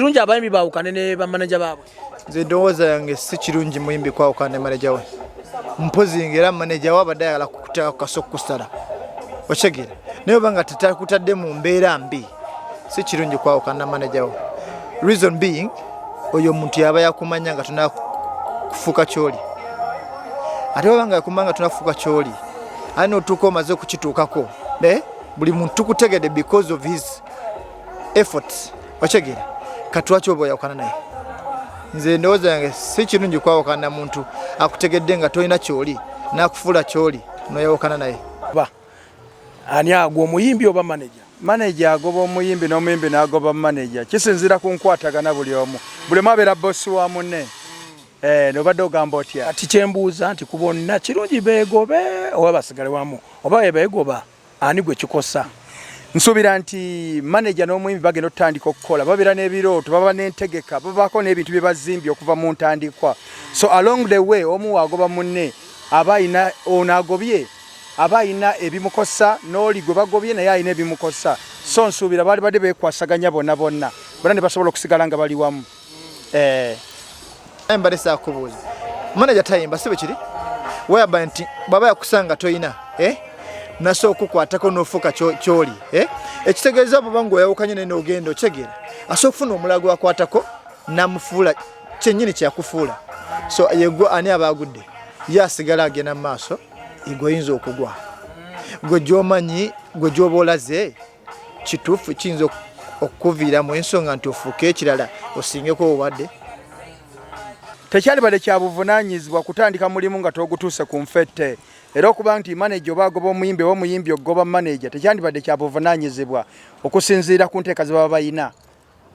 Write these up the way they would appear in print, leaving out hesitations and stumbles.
Kirungi abayimbi baawukane ne bamaneja baabwe? Nze endowooza yange, si kirungi muyimbi kwawukana ne maneja we, mpozi nga era maneja we abadde ayagala kukuteeka ku kaso kukusala, okitegeera? Naye oba nga tetakutadde mu mbeera mbi, si kirungi kwawukana na maneja we, reason being oyo omuntu yaba yakumanya nga tona kufuuka kyoli, ate oba nga yakumanya nga tonafuuka kyoli, ate notuuka omaze okukituukako, naye buli muntu tukutegedde because of his efforts, okitegeera? Kati lwaki oba oyawukana naye? Nze endowooza yange, si kirungi kwawukana na muntu akutegedde nga tolina kyoli, nakufuula kyoli, noyawukana naye. Ba ani agwa, omuyimbi oba manager? Manager agoba omuyimbi, n'omuyimbi n'agoba manager. Kisinziira ku nkwatagana. Buli omu abeera bosi wa munne. Nobadde ogamba otya? Kati kyembuuza nti ku bonna, kirungi beegobe oba basigale wamu? Oba be beegoba, ani gwe kikosa? Nsuubira nti manager n'omuyimbi bagenda okutandika okukola, babeera n'ebirooto, baba n'entegeka, babaako n'ebintu bye bazimbye okuva mu ntandikwa. So along the way, omu waagoba munne, aba ayina, ono agobye aba ayina ebimukosa, n'oli gwe bagobye naye alina ebimukosa. So nsuubira baali badde beekwasaganya bonna bonna bonna ne basobola okusigala nga bali wamu. Naye mbadde saakubuuza, manager tayimba, si bwe kiri? Whereby nti bw'aba yakusanga toyina, eh? Nasobola okukwatako n'ofuuka kyoli, eh? Ekitegeeza bw'oba ng'oyawukanye naye n'ogenda, okitegeera, asobola okufuna omulala gwakwatako namufuula kyennyini kyeyakufuula. So yegwe ani aba agudde? Ye asigala agenda mu maaso, igwe oyinza okugwa. Gwe gyomanyi, gwe gyoba olaze kituufu, kiyinza okukuviiramu ensonga nti ofuuke ekirala osingeko obadde. Tekyalibadde kya buvunaanyizibwa kutandika mulimu nga togutuuse ku nfette. Era okuba nti manager oba agoba omuyimbi oba omuyimbi okugoba manager, tekyandibadde kya buvunaanyizibwa okusinziira ku nteeka ze baba bayina.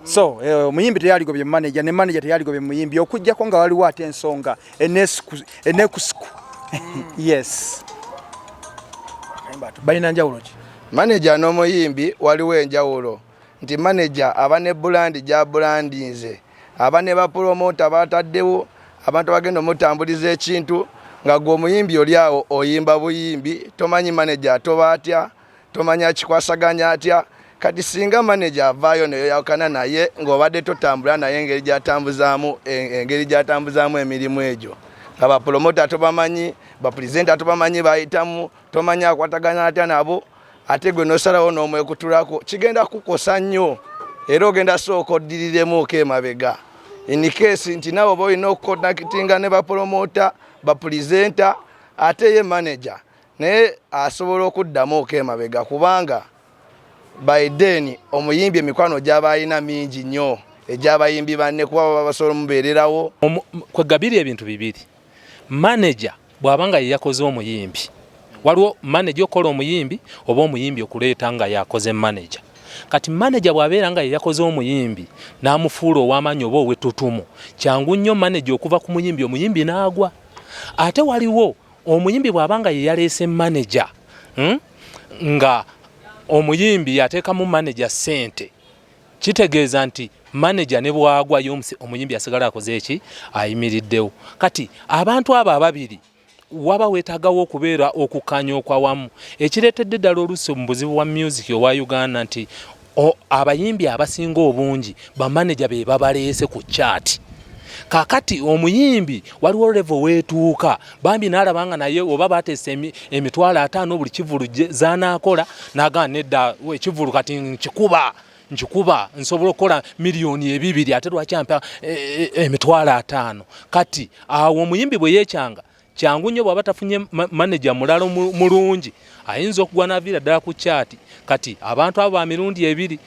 So omuyimbi teyaligobye manager, ne manager teyaligobye muyimbi, okuggyako nga waliwo ate ensonga enekusiku, yes. Balina njawulo ki? Manager n'omuyimbi waliwo enjawulo nti manager aba ne brand gyabrandinze, aba ne bapromota bataddewo abantu abagenda omutambuliza ekintu, nga gwe omuyimbi oli awo oyimba buyimbi, tomanyi manager atoba atya, tomanyi akikwasaganya atya. Kati singa manager avaayo neyoyawukana naye ng'obadde totambula naye, engeri gyatambuzaamu emirimu egyo, nga bapromota tobamanyi, bapresenter tobamanyi, bayitamu tomanyi akwataganya atya nabo, ate gwe nosalawo n'omwekutulako, kigenda kukosa nnyo era ogenda sooka oddiriremuko emabega in case nti nawe oba olina okuconnectinga ne bapromota, bapresenter. Ate ye manager naye asobola okuddamu okemabega, kubanga by then omuyimbi emikwano gy'aba alina mingi nnyo egy'abayimbi banne, kuba baba basobola omubeererawo. Kwegabiri ebintu bibiri. Manager bw'aba nga yeyakoze omuyimbi, waliwo manager okukola omuyimbi oba omuyimbi okuleeta nga yakoze manager. Kati manager bw'abeera nga yeyakoze omuyimbi n'amufuula ow'amaanyi oba ow'ettutumu, kyangu nnyo manager okuva ku muyimbi, omuyimbi n'agwa. Ate waliwo omuyimbi bw'aba nga yeyaleese manager, Nga omuyimbi yateekamu manager ssente, kitegeeza nti manager ne bwagwa, ye omuyimbi asigala akoze eki? Ayimiriddewo. Kati abantu abo ababiri waba weetaagawo okubeera okukkanya okwawamu, ekireetedde ddala oluusi mu buzibu bwa music owa Uganda nti abayimbi abasinga obungi bamaneja be babaleese ku chart. Kakati omuyimbi waliwo level weetuuka bambi n'alaba nga naye oba bateesa 50,000 buli kivulu zanaakola, n'agamba, "Nedda, ekivulu kati nkikuba, nkikuba, nsobola okukola 2 miliyoni, ate lwaki ampa 50,000?" Kati awo omuyimbi bwe yeekyanga, kyangu nnyo bw'aba tafunye manager mulala mulungi, ayinza okugwa n'aviira ddala ku chart. Kati abantu abo ba mirundi ebiri.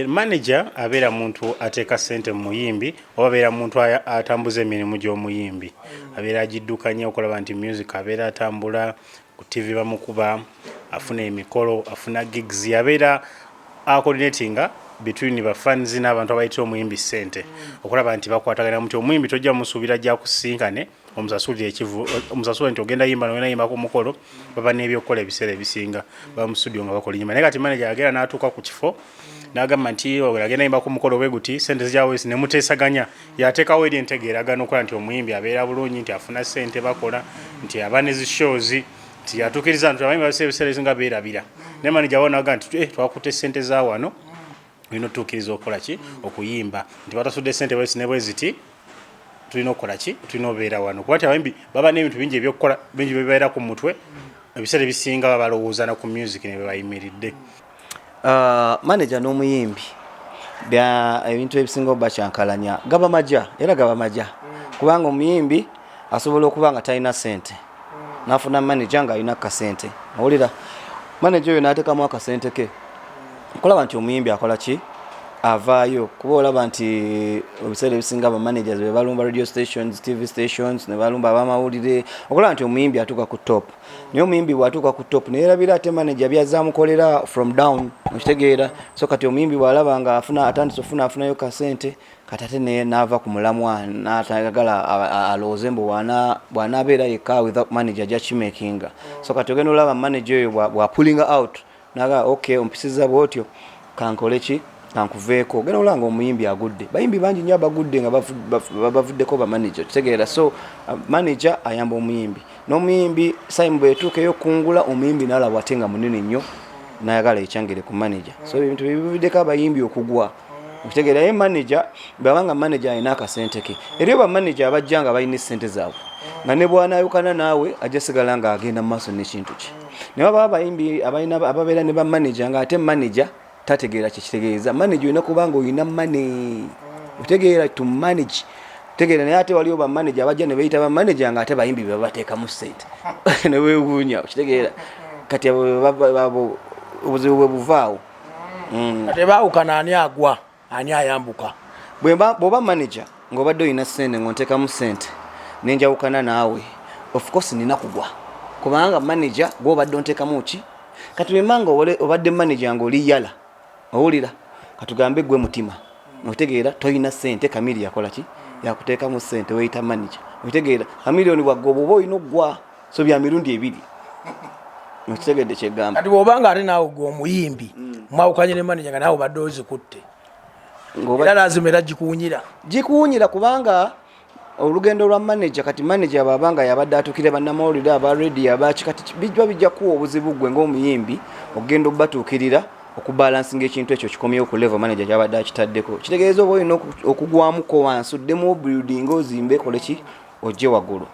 Manager abeera muntu ateeka ssente mu muyimbi oba abeera muntu atambuza emirimu gy'omuyimbi, abeera agiddukanya okulaba nti music abeera atambula ku TV, bamukuba, afuna emikolo, afuna gigs, abeera acoordinatinga between bafans n'abantu abayitira omuyimbi ssente, okulaba nti bakwatagana muti omuyimbi tojja musuubira gyakusinkane omusasulire ekivu, omusasulire nti ogenda yimba nogenda yimba ku mukolo. Baba n'ebyokukola, ebiseera ebisinga baba mu studio nga bakola enyuma. Naye kati manager agenda n'atuuka ku kifo n'agamba nti agenda yimba ku mukolo bwe guti, sente zijawesi, ne muteesaganya, yateekawo eri entegeeragano okukola nti omuyimbi abeera bulungi, nti afuna sente, bakola nti aba ne zi shows, nti atuukiriza nti abayimbi babiseera ebiseera ebisinga beerabira. Naye manager wo naga nti, "Twakutte sente za wano." Olina otuukiriza okukola ki? Okuyimba nti batasudde sente bwezi ne bweziti, tulina okukola ki? Tulina obeera wano, kuba ti abayimbi baba n'ebintu bingi ebyokukola, bingi bibeera ku mutwe. Ebiseera ebisinga baba balowooza na ku music ne bebayimiridde. Manager n'omuyimbi, ebintu ebisinga obakyankalanya gaba maja, era gaba maja, kubanga omuyimbi asobola okuba nga talina sente, nafuna manager ng'alina kasente. Owulira, manager oyo n'ateekamu akasente ke okulaba nti omuyimbi akola ki, avaayo. Kuba olaba nti ebiseera ebisinga ba managers be balumba radio stations, TV stations, ne balumba abamawulire okulaba nti omuyimbi atuuka ku top. Naye omuyimbi bw'atuuka ku top, neyerabira ate manager byazaamukolera from down, okitegeera? So kati omuyimbi bw'alaba nga afuna, atandise ofuna, afunayo kasente, kati ate n'ava ku mulamwa, n'atayagala alowooze mbu bw'anaabeera yekka without manager ajja kimakinga. So kati ogenda olaba manager oyo bw'apullinga out, naga, "Ok, ompisiza bwotyo, kankole ki? Kankuveeko." Ogenda olaba nga omuyimbi agudde. Bayimbi bangi nnyo abagudde nga bavuddeko bamanager, kitegeera? So manager ayamba omuyimbi, n'omuyimbi time bwetuuka ey'okungula, omuyimbi n'alaba ate nga munene nnyo, n'ayagala ekyangere ku manager. So ebintu bivuddeko abayimbi okugwa, okitegeera? Naye manager bw'abanga manager alina akasente ke, eriyo bamanager abajja nga balina esente zaabwe, nga ne bw'anaayukana naawe ajja sigala nga agenda mu maaso n'ekintu kye. Naye baba abayimbi abalina ababeera ne bamanager nga ate manager tategeera kyekitegeeza manager. Olina kuba nga olina money, otegeera, to manage, tegeera? Naye ate waliwo bamanager abajja ne beeyita bamanager nga ate bayimbi bebabateekamu sente ne weewuunya, okitegeera? Kati abo obuzibu bwe buvaawo. Kati baawukana, ani agwa, ani ayambuka? Bw'oba manager ng'obadde olina sente, ng'onteekamu sente, nenjawukana naawe, of course nina kugwa, kubanga manager gw'obadde onteekamu ki. Kati bwemba nga obadde manager ng'oli yala, owulira, katugambe gwe mutima, otegeera, tolina sente, Kamiri yakola ki? Yakuteekamu sente, weyita manager, otegeera? Kamiliyoni bwaggoba, oba olina oggwa. So bya mirundi ebiri, okitegedde kyegamba? Kati bw'obanga ate naawe gwe omuyimbi mwawukanye ne manager nga naawe obadde ozikutte, era lazima era gikuwunyira. Gikuwunyira, kubanga olugendo lwa manager, kati manager bw'aba nga yabadde atuukire bannamawulire, aba radio, abaki, kati bijja kuwa obuzibu gwe ng'omuyimbi okugenda obbatuukirira, okubalansinga ekintu ekyo kikomyewo ku level manager kyabadde akitaddeko. Kitegeeza oba olina okugwamuko wansi, oddemu obuilding, ozimbe, kole ki, ojje waggulu.